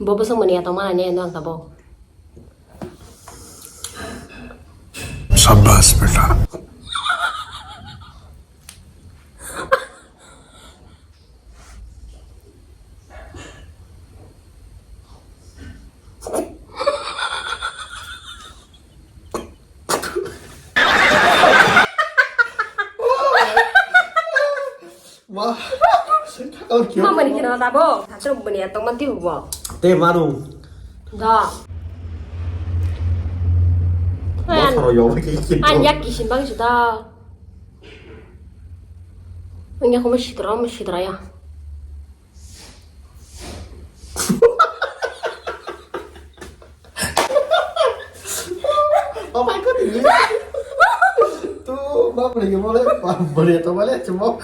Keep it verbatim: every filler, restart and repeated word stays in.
Bo bwswk mani ya tongma nai ne ang tabuk. Shabash beta. Wah. Thank you. Ma mani khe no tabuk. Thasrok bani ya tongma twi bo. Te manu. Da. Bo soro yo ke ke. An yak kisim bang sida. Ang yak mo sidra mo sidra ya. Oh my God, ini. Tu, ma boleh ke boleh, ma boleh to boleh cuma.